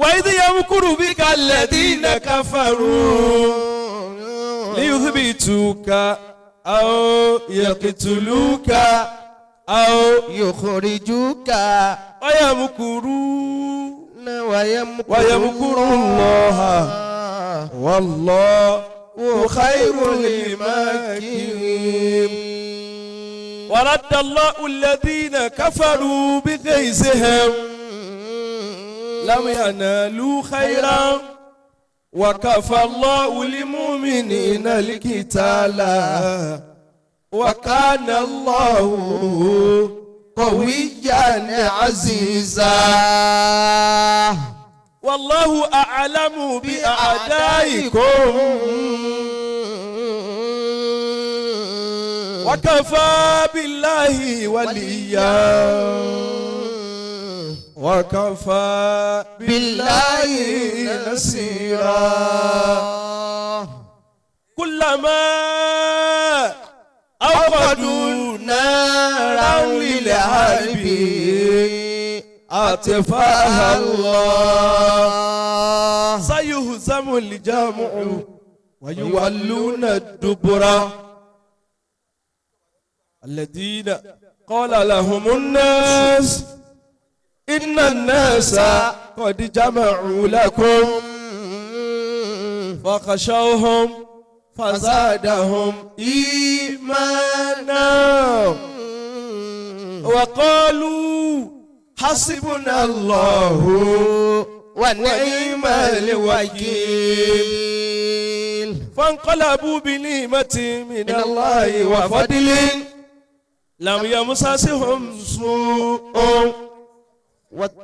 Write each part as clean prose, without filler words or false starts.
وإذ يمكر بك الذين كفروا ليثبتوك أو يقتلوك أو يخرجوك ويمكرون ويمكر ويمكر الله والله خير الماكرين. ورد الله الذين كفروا بغيظهم لم ينالوا خيرا وكفى الله المؤمنين القتال وكان الله قويا عزيزا. والله أعلم بأعدائكم وكفى بالله وليا وكفى بالله نصيرا. كلما أوقدوا نارا للحرب أطفاها الله سيهزم الجمع ويولون الدبر الذين قال لهم الناس إن الناس قد جمعوا لكم فخشوهم فزادهم إيمانا وقالوا حسبنا الله ونعم الوكيل. فانقلبوا بنعمة من الله وفضل لم يمسسهم سوء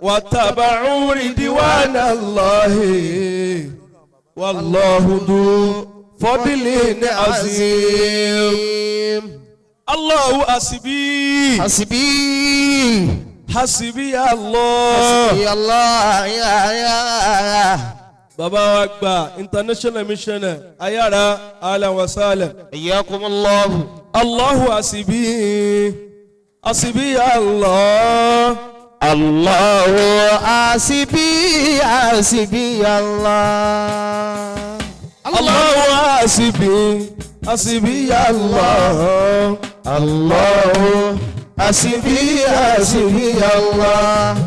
واتبعوا رضوان الله والله ذو فضل عظيم. الله حسبي حسبي حسبي الله حسبي الله يا bàbá wa gba international missioner ayára ahlan wa sahlan. حياكم الله. Allahu asibi asibi Allah. Allahu asibi asibi Allah. Allahu asibi asibi Allah. Allahu asibi asibi Allah.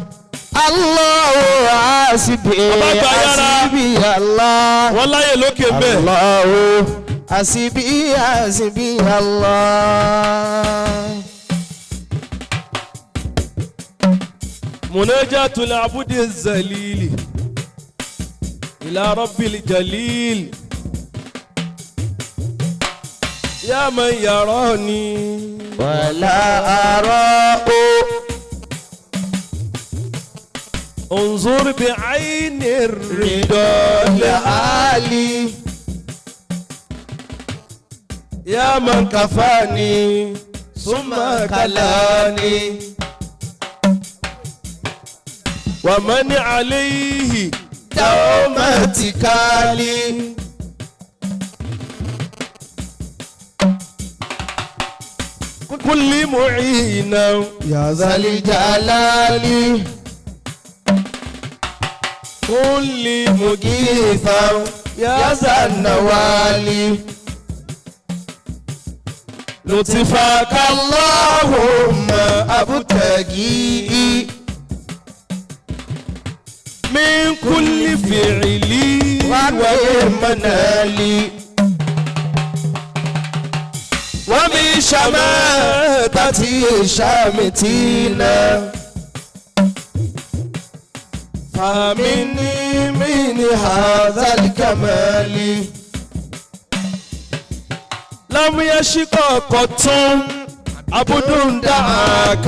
Allahu asibi asibi Allah. Wọ́n láyè lókè bẹ́ẹ̀. Allahu asibi asibi Allah. مناجاة العبد الذليل إلى رب الجليل يا من يراني ولا أراه انظر بعين الرضا لعلي يا من كفاني ثم كلاني ومن عليه دوم اتكالي كل معين يا ذا الجلال كل مجيثا يا ذا النوال لطفك اللهم أبتغي من كل فعلي ومن منالي ومن شماتة شامتين فمني من هذا الكمال لم يشق قط عبد دعاك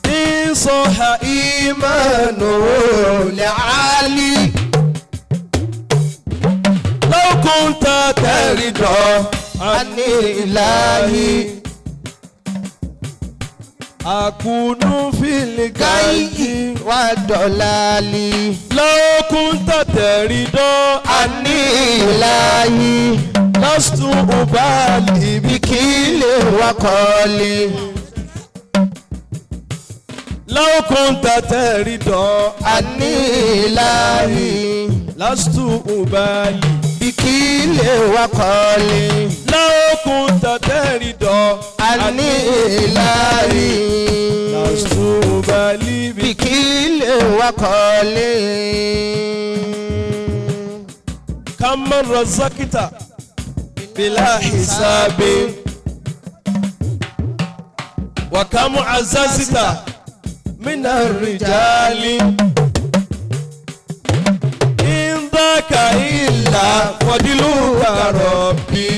إن صح إيمانه لعلي لو كنت ترضى عني إلهي أكون في الغي والضلال لو كنت ترضى عني إلهي لست أبالي بكل وقالي لو كنت ترضى عني إلهي لست أبالي بكل وقالي لو كنت ترضى عني إلهي لست أبالي بكل وقالي كم رزقت بلا حساب وكم عززت من الرجال إن ذاك إلا فضلك ربي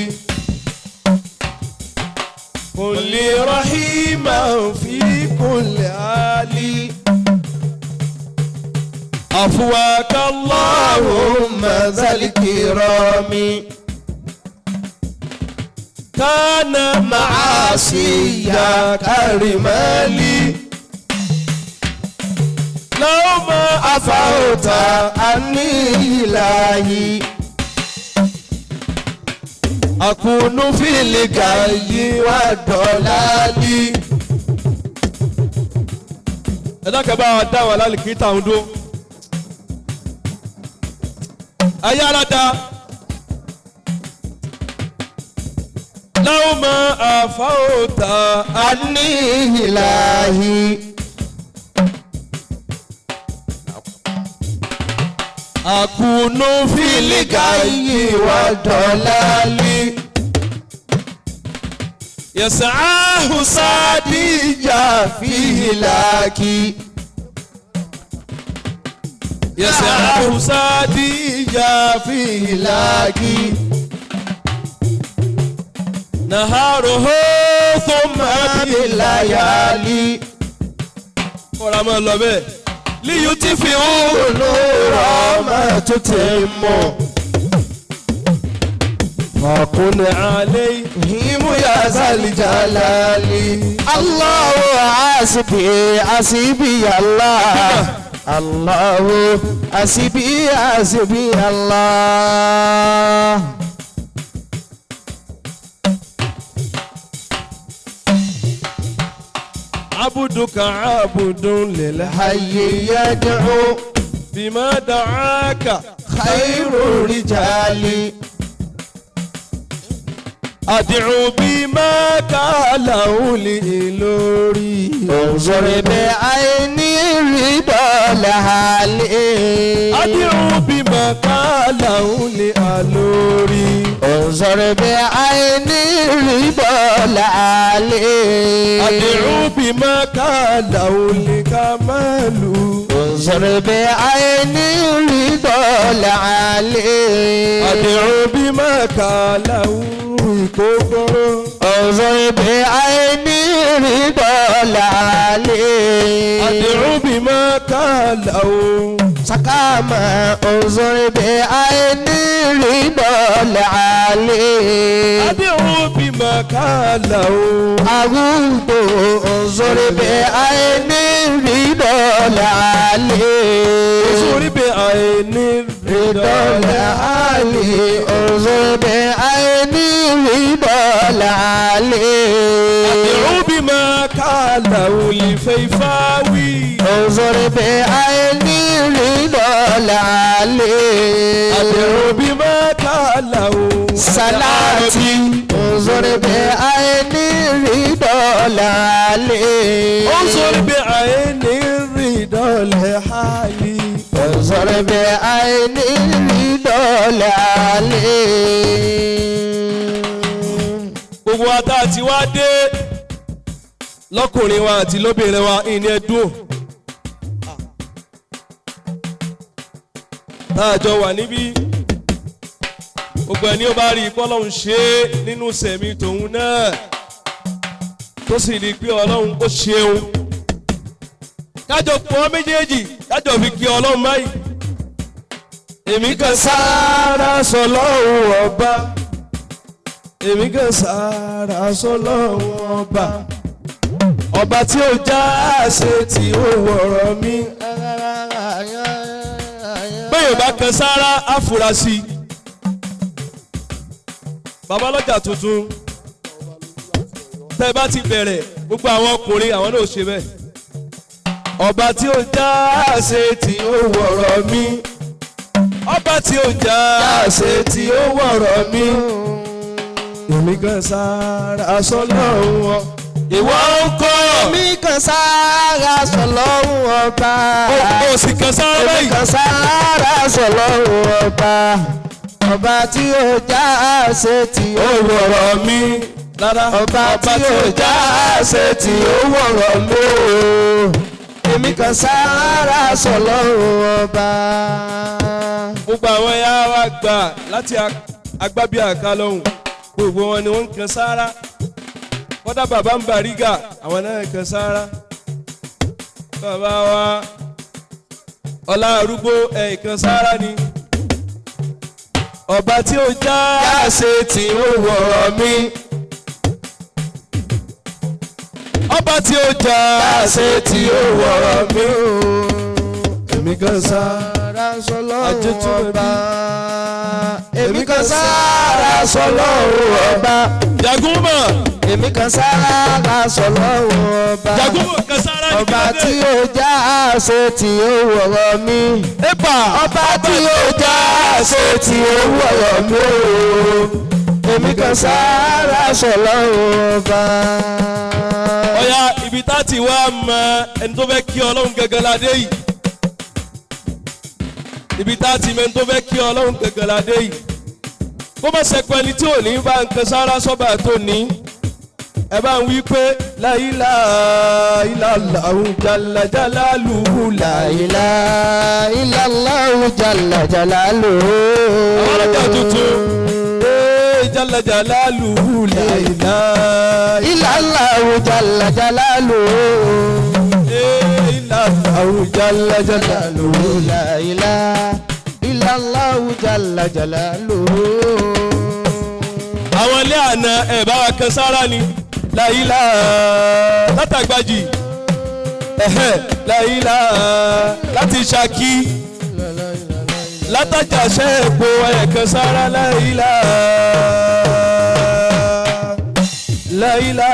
كن لي رحيما في كل حال عفوك اللهم اللهم ذا الكرام كان معاصيا كرمالي لو ما عفوت عني إلهي أكون في الغي والضلال ẹ dákẹ́ bá wa dá wà lálùkí táwọn dó ayé aláda láwọn mọ àfáwọ́ta عني إلهي àkùnú fílíkà yìí wà dọ̀lálí. Yẹ̀sàáhù sádìjà fìlàkì. Yẹ̀sàáhù sádìjà fìlàkì. Nàhàròhó thumma bìláyàlì. Kọ́ra máa lọ bẹ́ẹ̀. Líyù ti fi hù Olóró máa tún ti mọ̀. فكن عليهم يا ذا الجلال. الله حسبي حسبي الله الله حسبي حسبي الله. عبدك عبد للحي حي يدعو بما دعاك خير الرجال. أدعو بما قاله لإلوري. انظر بعيني رضا لحالي. أدعو بما قاله لألوري. انظر بعيني رضا لحالي. أدعو بما قاله لكمال. انظر بعيني رضا لحالي. أدعو بما قاله كفر. انظر بعيني رضا لحالي. أدعو بما قاله سكاما انظر بعيني رضا لحالي. أدعو بما قاله أعوذ انظر بعيني رضا لحالي. انظر بعيني رضا لحالي. انظر بعيني رضا لحالي. أدعو بما قاله لفيفاوي. انظر بعيني رضا لحالي. أدعو بما قاله صلاتي انظر بعيني رضا لحالي. انظر بعيني الرضا لحالي. انظر بعيني رضا لحالي. Gbogbo wa tá a ti wá dé lọ́kùnrin wa àti lóbìnrin wa ìní ẹdùn tá a jọ wà níbí gbogbo ẹni ó bá rí i pé Ọlọ́run ṣe é nínú sẹ̀mí tòun náà tó sì rí i pé Ọlọ́run ó ṣeun kájọ pọ̀ méjèèjì kájọ fi kí Ọlọ́run báyìí èmi kan sára sọlọ́run ọba èmi kan sára sọlọ́run ọba ọba tí ó já ṣe tí ó wọ̀rọ̀ mi. Bẹ́ẹ̀ bá kan sára àfúrásì babalọ́jà tuntun tẹ́ bá ti bẹ̀rẹ̀ gbogbo àwọn ọkùnrin àwọn náà ò ṣe bẹ́ẹ̀. Ọba tí ó já ṣe tí ó wọ̀rọ̀ mi. Ọba tí ó já ṣe tí ó wọ̀rọ̀ mi. Èmi kan sára sọ́lọ́run ọ. Ìwọ ń kọ́. Èmi kan sára sọlọ́run ọba. Ó sì kan sára Èmi báyìí. kan sára sọlọ́run ọba. Ọba tí ó já ṣe tí Ó ó wọ̀rọ̀ mi. Rárá. Ọba tí ó já ṣe tí ó wọ̀rọ̀ mi o. Èmi kan sára sọlọ́run ọba. Gbogbo àwọn ẹ̀yà wa gbà láti agbábíàká lọ́hùn. Gbogbo wọn ni wọ́n ń kan sára. Kọ́dà bàbá ń bàrígà, àwọn náà ń kan sára. Bàbá wa ọlá arúgbó ẹ̀ kan sára ni. Ọba tí ó já ṣe tí ó wọ̀rọ̀ mi. Ọba tí ó já ṣe tí ó wọ̀rọ̀ mi. Èmi kan sára. Sára sọlọ́run Ajétúmọ̀bí. ọba. Èmi kan sára sọlọ́run ọba. Jaguma. Èmi kan sára sọlọ́run ọba. Jaguma kan sára ní Ọba kílódé. tí ó já ṣe tí ó wọ̀rọ̀ mi. Ẹ̀pà. Ọba tí ó já ṣe tí ó wọ̀rọ̀ mi o. Èmi kan sára sọlọ́run ọba. Ọ̀ya ibi tá ti wá mọ ẹni tó fẹ́ kí Ọlọ́run gangan ládé yìí. Ibi tá ti mọ ẹni tó fẹ́ kí Ọlọ́run gangan ládé yìí. Kó má ṣe pẹ́ni tí ò ní bá nǹkan sára sọ́ba tó ní. Ẹ bá ń wí pé la ilaha illallahu jalla jalaluhu la La ilaha illallahu jalla jalaluhu. Àwọn ọlọ́jà tuntun. Ee jalla jalaluhu la ilaha Illallahu jalla jalaluhu. illallahu jalla jalaluhu. La ilaha illallahu jalla jalaluhu. Àwọn ilé àná ẹ̀ bá wa kan sára ni láìlá látàgbàjì ẹ̀hẹ́ láìlá láti Ṣakí látàjàṣẹ́ èpo ẹ̀ kan sára láìlá láìlá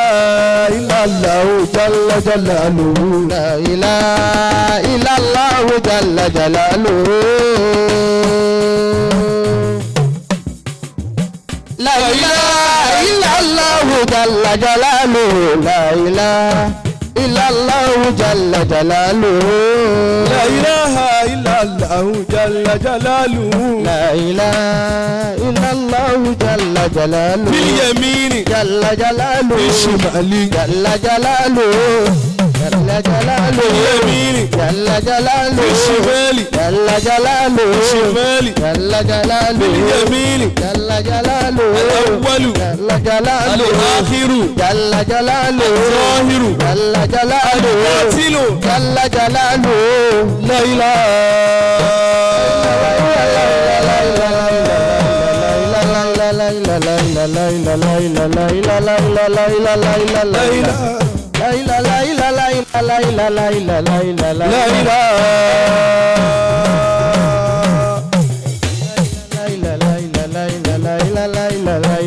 ìlàlá ò jalla jalaluhu. La ilaha illallahu jalla jalaluhu. La ilaha illallahu jalla jalaluhu. La ilaha illallahu jalla jalaluhu. La ilaha illallahu jalla jalaluhu. La ilaha illallahu jalla jalaluhu. Bil yamini Jalla jalaluhu. bil shimali Jalla jalaluhu. Jalla jalaluhu. bil yamini Jalla jalaluhu. bil shimali Jalla jalaluhu. shimali Jalla jalaluhu. bil yamini Jalla jalaluhu. al-awwalu Jalla jalaluhu. al-akhiru Jalla jalaluhu. al-zahiru Jalla jalaluhu. al-batinu Jalla jalaluhu. la ilaha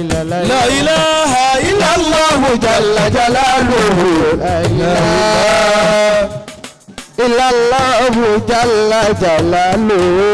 la ilaha la ilaha illallah Jalla jalaluhu. La ilaha illallahu jalla jalaluhu.